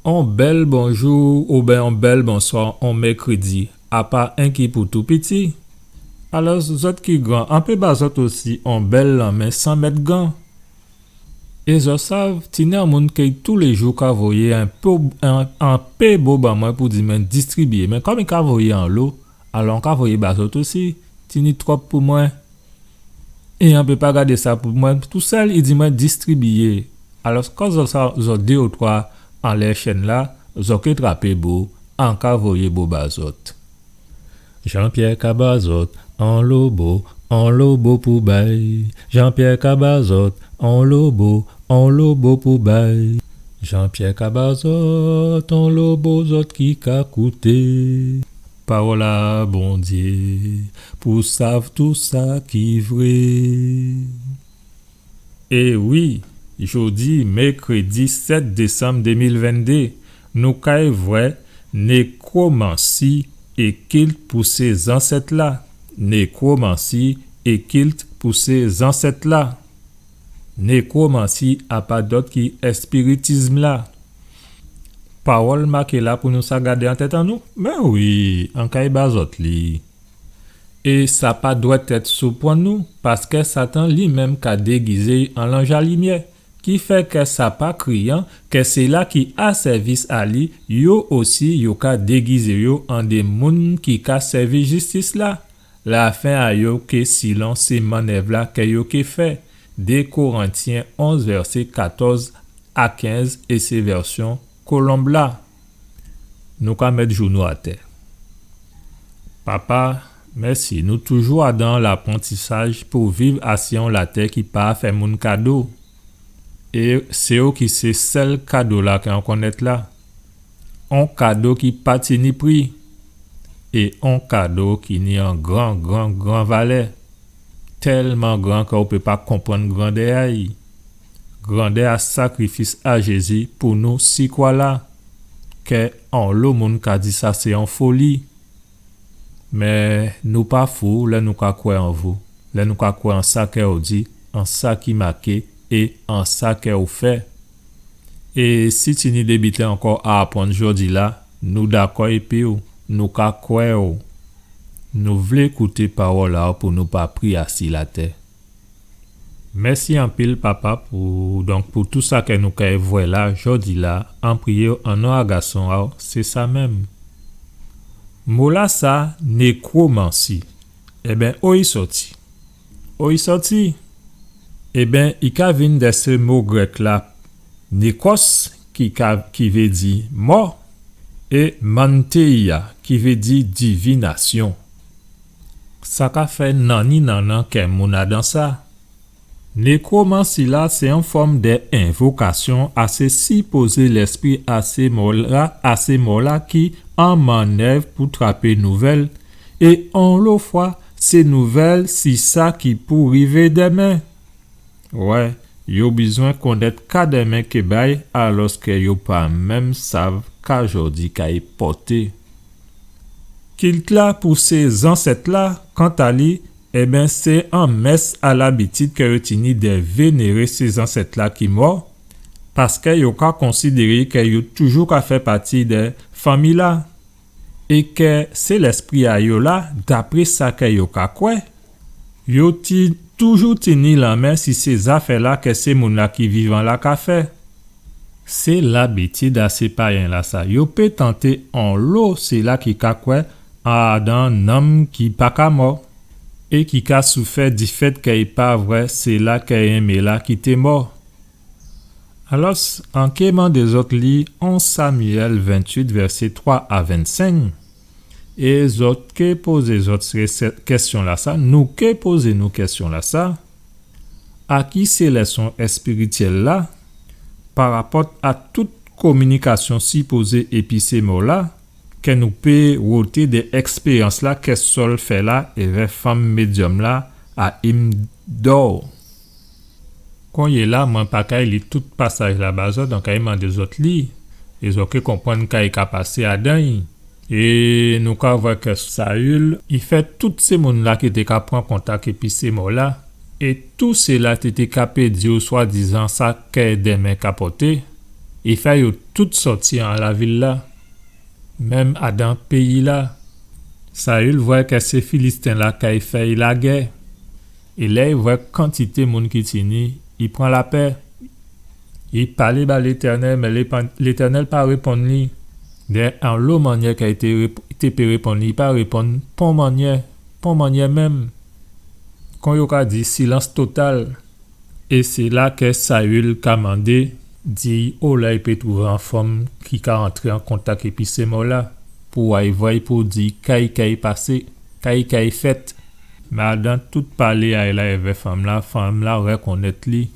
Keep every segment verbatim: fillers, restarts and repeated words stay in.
On bèl bonjou oubyen on bèl bonswa on mèkrédi, a pa enki pou tou piti. Alò, zòt ki gran, an pé ba zòt osi on bèl lanmen san mèt gan. É zòt sav, tini on moun ki touléjou ka voyé on pé, on, on pé bo ban mwen pou di mwen distribiyé. Mé kòm i ka voyé anlo, alò an ka voyé ba zòt osi. Tini twòp pou mwen. É an pé pa gadé sa pou mwen tousèl, i di mwen distribiyé. Alò, kòm zòt sa, zòt dé ou twa anlè chèn-la, zòt ké trapé bo, an ka voyé bo ba zòt. Jean-Pierre ka ba zòt onlo bo, onlo bo pou bay. Jean-Pierre ka ba zòt onlo bo, onlo bo pou bay. Jean-Pierre ka ba zòt onlo bo, zòt ki ka kouté pawòl a Bondyé, pou sav tou sa ki vré. É wi, jòdi, mèkrédi sèt désanm dé mil venndé, nou kay vwè nékwomansi é kilt pou sé zansèt-la. Nékwomansi é kilt pou sé zansèt-la. Nékwomansi a pa dòt ki èspiritizm-la. Pawòl maké la pou nou sa gadé an tèt an nou? Mé wi, an kay ba zòt li. É sa pa dwèt èt souprann nou, paskè Satan li menm ka dégizé-y an lanj a limyè, ki fè kè sa pa kriyan kè sila ki a sèvis a li, yo osi yo ka dégizé yo an dé moun ki ka sèvi jistis-la. Lafen a yo ké silon sé mannèv-la kè yo ké fè. Dé Korentyen onz, vèsé katòz a kenz, é sé vèsyon Kolonb-la. Nou ka mèt jounou atè. Papa, mèsi, nou toujou adan laprantisaj pou viv asi on latè ki pa fè moun kado. É sé ou ki sé sèl kado-la kè an konnèt la. On kado ki pa tini pri. É on kado ki ni on gran, gran, gran valè. Tèlman gran kè ou pé pa konprann grandè a-y. Grandè a sakrifis a Jézi pou nou si kwa-la. Kè onlo moun ka di sa sé on foli. Mé nou pa fou lè nou ka kwè an vou, lè nou ka kwè an sa kè ou di, an sa ki maké é an sa kè ou fè. É si tini dé biten ankò a aprann jòdi-la, nou dakò épi-w, nou ka kwè-w. Nou vlé kouté pawòl a-w pou nou pa pri asi latè. Mèsi anpil, Papa, pou, donk, pou tou sa kè nou kay vwè la, jòdi-la, an priyé-w, an non a Gason a-w, sé sa menm. Mo-lasa, nékwomansi. Ében, o i sòti? O i sòti? Ében, i ka vin dè sé mo grèk-la, nékros, ki ka, ki vé di mò, é manteia, ki vé di divinasyon. Sa ka fè nanni nannan kè moun adan sa. Nékwomansi-la sé on fòm dè envokasyon a sé sipozé lèspri a sé mò-la, a sé mò-la ki an mannèv pou trapé nouvèl é onlo fwa sé nouvèl si sa ki pou rivé dèmen. Wè, yo bizwen konnèt ka dèmen ké bay alòskè yo pa menm sav ka jòdi kay pòté. Kilt-la pou sé zansèt-la, kanta li, ében, sé on mès a labitid kè yo tini dè vénéré sé zansèt-la ki mò, paskè yo ka konsidéré kè yo toujou ka fè pati dè fanmi-la. É kè sé lèspri a yo la, dapré sa kè yo ka kwè, yo ti toujou tini lanmen si sé zafè-la kè sé moun-la ki vivan la ka fè. Sé labitid a sé payen-lasa, yo pé tanté onlo sila ki ka kwè adan nanm ki pa ka mò, é ki ka soufè difèt kè i pa vwè sila kè i enmé la ki té mò. Alòs, an ké mandé zòt li on Samyèl ventuit, vèsé twa a vennsenk, é zòt ké pozé zòt sé, sé kèsyon-lasa, nou ké pozé nou kèsyon-lasa, a ki sé lèson èspirityèl la, parapòt a tout kominikasyon sipozé épi sé mò-la, kè nou pé woté dè èkspéryans-la kè Sòl fè la èvè fanm médyòm-la a Imdò. Konyéla, mwen pa kay li tout pasaj-la ba zòt, an kay mandé zòt li, é zòt ké konprann ka i ka pasé adan i. É nou ka vwè kè Sayil, i fè tout sé moun-la ki té ka pran kontak épi sé mò-la, é tout sila té, té ka pé di-w swadizan sa kè dèmen ka pòté, I fè yo tout sòti an lavil-la, menm adan péyi-la. Sayil vwè kè sé Filisten-la kay fè'y lagè. É lè i vwè kantité moun ki tini, i pran lapè. I palé ba Létènèl, mé Lépan-, Létènèl pa réponn li. Dè anlo mannyè kè i té rép-, té pé réponn li, i pa réponn pon mannyè, pon mannyè menm. Kon yo ka di, silans total. É sé la kè Sayil ka mandé, di, o la i pé twouvé on fanm ki ka antré an kontak épi sé mò-la, pou ay vwè, pou di, kay, kay pasé, kay, kay fèt. Mé adan tout palé a'y la èvè fanm-la, fanm-la rèkonnèt li.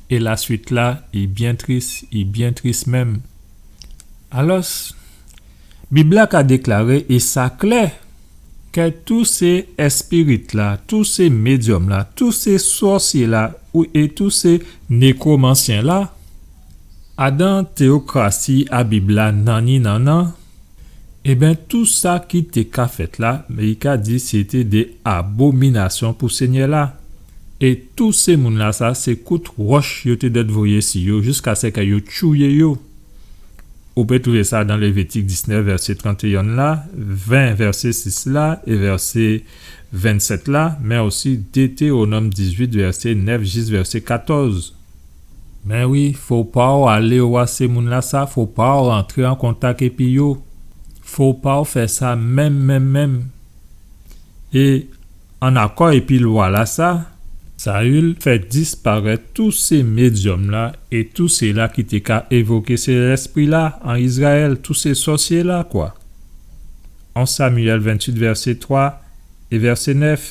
É lasuit-la, i byen tris, i byen tris menm. Alòs, Bib-la ka déklaré, é sa klè, kè tout sé èspirit-la, tout sé médyòm-la, tout sé sòsyé-la, ou, é tout sé nékwomansyen-la, adan téokrasi a Bib-la, nanni nannan, ében, tout sa ki té ka fèt la, mé i ka di sété dé abominasyon pou Sényè-la. É tout sé moun-lasa, sé kout wòch yo té dwèt voyé si yo, jiskaskè yo tchouyé yo. Ou pé twouvé sa dan Lévitik diznèf, vèsé trantéyen la, ven, vèsé sis la, é vèsé vennsèt la, mé osi Détéwonòm dizuit, vèsé nèf jis vèsé katòz. Mé wi, fo pa ou alé owa sé moun-lasa, fo pa ou rantré an kontak épi yo. Fo pa ou fè sa menm, menm, menm. É an akò épi lwa-lasa, Sayil fè disparèt tout sé médyòm-la é tout séla ki té ka évoké sé lèspri-la an Izrayèl, tout sé sòsyé-la, kwa. En Samyèl ventuit, vèsé twa é vèsé nèf.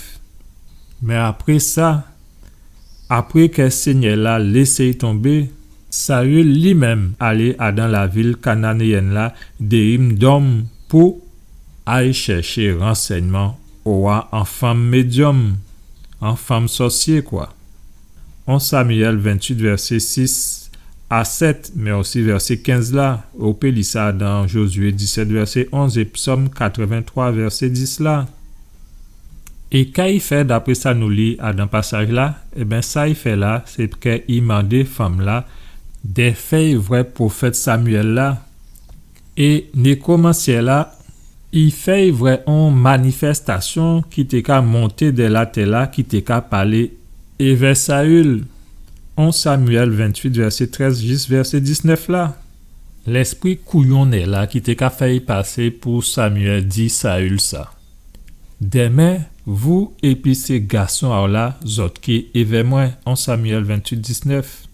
Mé apré sa, apré kè Sényè-la lésé'y tonbé, Sayil li menm alé adan lavil kananéyèn-la dè Endòm pou ay chèché ransèyman owa an fanm médyòm, an fanm sòsyé, kwa. En Samyèl ventuit, vèsé sis a sèt, mé osi vèsé kenz la, ou pé li sa dan Jozyé disèt, vèsé onz, é Psòm katrèventwa, vèsé dis la. É ka i fè, dapré sa nou li adan pasaj-la, ében, sa i fè la, sé kè i mandé fanm-la dè fè'y vwè pwofèt Samyèl-la. É nékwomansyè-la, i fè'y vwè on manifèstasyon ki té ka monté dè latè-la, ki té ka palé èvè Sayil. En Samyèl ventuit, vèsé trèz jis vèsé disnèf la. Lèspri kouyonnè-la ki té ka fè'y pasé pou Samyèl di Sayil sa. Dèmen, vou épi sé gason a'w la, zòt ké èvè mwen, en Samyèl ventuit disnèf.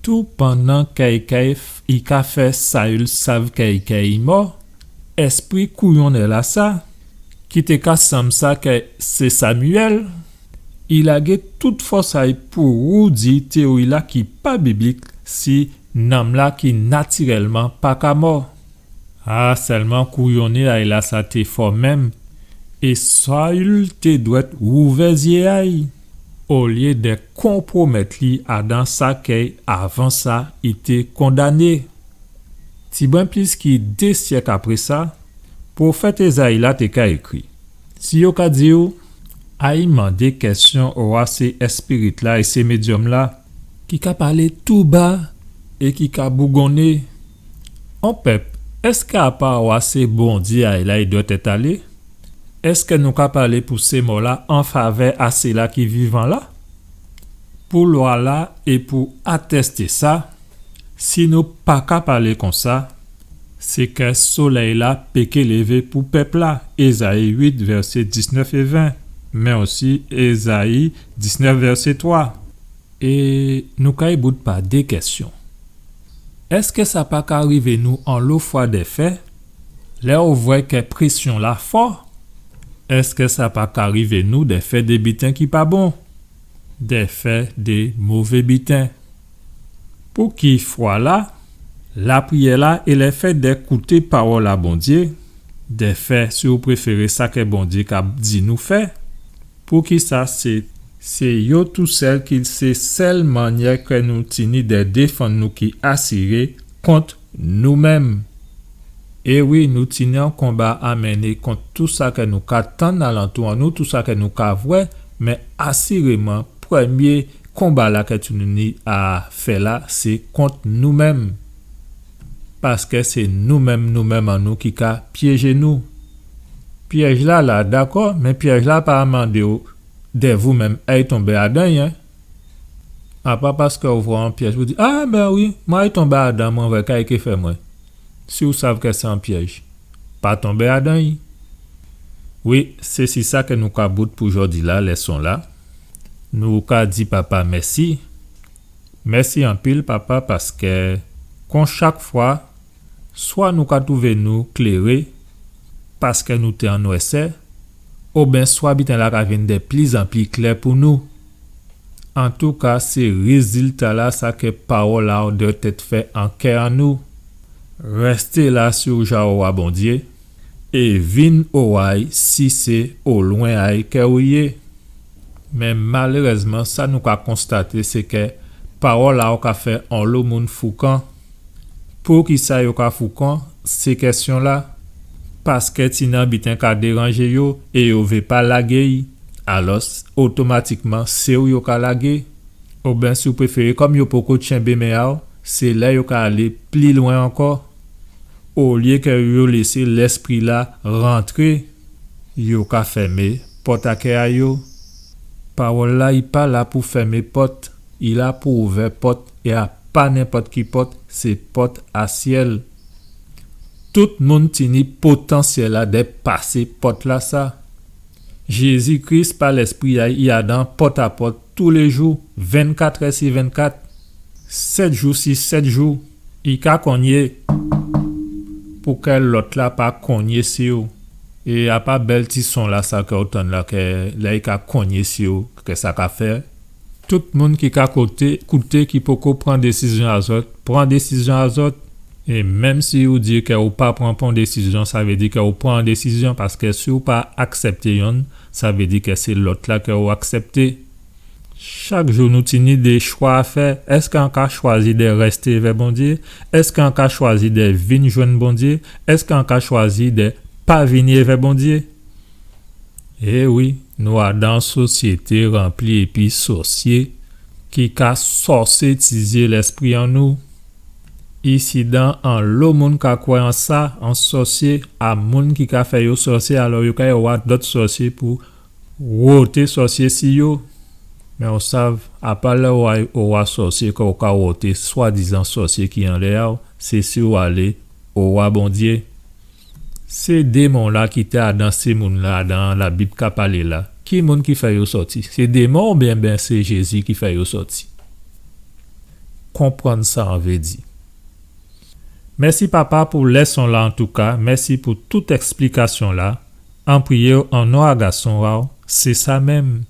Toupandan kè i ka f-, i ka fè Sayil sav kè i, kè i mò, èspri kouyonnè-lasa, ki té ka sanm sa kè sé Samyèl, i lagé tout fòs a'y pou woudi téyori-la ki pa biblik si nanm-la ki natirèlman pa ka mò. A, sèlman kouyonné a'y lasa té fò menm, é Sayil té dwèt wouvè zyé a'y, olyé dè konpwomèt li adan sa kè avan sa i té kondané. Tibwen plis ki dé syèk apré sa, pwofèt Ézayi la té ka ékri. Si yo ka di'w, ay mandé kèsyon owa sé èspirit-la é sé médyòm-la, ki ka palé tou ba é ki ka bougonné. On pèp, èskè apa owa sé Bondyé a'y la i dwèt èt alé? Èskè nou ka palé pou sé mò-la an favè a séla ki vivan la? Pou lwa-la é pou atèsté sa, si nou pa ka palé konsa, sé kè solèy-la péké lévé pou pèp-la, Ézayi uit, vèsé disnèf é ven, mé osi Ézayi disnèf, vèsé twa. É nou kay bout pa dé kèsyon. Èskè sa pa ka rivé nou anlo fwa dèfè, lè ou vwè kè présyon-la fò, èskè sa pa ka rivé nou dèfè dé biten ki pa bon, dèfè dé mové biten? Pou ki fwa-la, lapriyè-la é lèfèt dè kouté pawòl a Bondyé, dèfè, si ou préféré, sa kè Bondyé ka di nou fè, poukisa sé, sé yo tousèl ki sé sèl mannyè kè nou tini dè défann nou ki asiré kont nou menm? É wi, nou tini on konba a mennen kont tou sa kè nou ka tann alantou an nou, tou sa kè nou ka vwè, mé asiréman, prèmyé konba-la kè nou ni a fè la, sé kont nou menm. Paskè sé nou menm, nou menm an nou ki ka pyéjé nou. Pyèj-la la, dakò, mé pyèj-la pa mandé'w dè vou menm ay tonbé adan'y, en. A pa paskè ou vwè on pyèj, ou di, a, ben wi, mwen ay tonbé adan, mwen vwè ka i ké fè mwen. Si ou sav kè sé on pyèj, pa tonbé adan'y. Wi, sé si sa kè nou ka bout pou jòdi-la, lèson-la. Nou ka di Papa mèsi. Mèsi anpil, Papa, paskè kon chak fwa, swa nou ka twouvé nou kléré, paskè nou té an nwèsè, oben swa biten-la ka vin dè plizanpli klè pou nou. Antouka, sé rézilta-la sa kè pawòl-la dwèt èt fè an kè an nou. Rèsté la si ou ja owa Bondyé, é vin owa'y si sé olwen a'y kè ou yé. Mé malérèzman, sa nou ka konstaté, sé kè pawòl-la ou ka fè onlo moun foukan. Poukisa yo ka foukan? Sé kèsyon-la. Paskè tini on biten ka déranjé yo é yo vé pa lagé'y. Alòs, otomatikman, sé ou yo ka lagé. Oben, si ou préféré, kòm yo poko tjenbé men a'w, sé la yo ka alé pli lwen ankò. Olyé kè yo lésé Lèspri-la rantré, yo ka fèmé pòt a kè a yo. Pawòl-la, i pa la pou fèmé pòt, i la pou ouvè pòt, é a pa nenpòt ki pòt, sé pòt a syèl. Tout moun tini potansyèl-la dè pasé pòt-lasa. Jézi Kris, pa Lèspri a'y, i adan pòt a pòt toulé jou, vennkatrè si vennkat, sèt jou si sèt jou. I ka kongné pou kè lòt-la pa kongné si'w. É a pa bèl ti son-lasa kè ou tann la, kè lè i ka kongné si'w, kè sa ka fè. Tout moun ki ka koté, kouté, ki poko pran désizyon a zòt, pran désizyon a zòt. É menm si ou di kè ou pa pran pon désizyon, sa vé di kè ou pran désizyon, paskè si ou pa aksèpté yonn, sa vé di kè sé lòt-la kè ou aksèpté. Chak jou nou tini dé chwa a fè. Èskè an ka chwazi dè rèsté èvè Bondyé? Èskè an ka chwazi dè vin jwenn Bondyé? Èskè an ka chwazi dè pa vini èvè Bondyé? É wi, nou adan on sosyété ranpli épi sòsyé ki ka sòsétizé lèspri an nou. Isidan, onlo moun ka kwè an sa, an sòsyé, a moun ki ka fè yo sòsyé, alò yo ka owa dòt sòsyé pou woté sòsyé si yo. Mé ou sav, a pa lè ou a, ou a sòsyé kè ou ka woté swadizan sòsyé ki anlè a'w, sé si ou alé owa Bondyé. Sé démon-la ki té adan sé moun-la, adan Labib ka palé la, ki moun ki fè yo sòti? Sé démon oubyen ben sé Jézi ki fè yo sòti? Konprann sa an vé di. Mèsi, Papa, pou lèson-la, antouka, mèsi pou tout èksplikasyon-la. An priyé'w an non a Gason a'w, sé sa menm.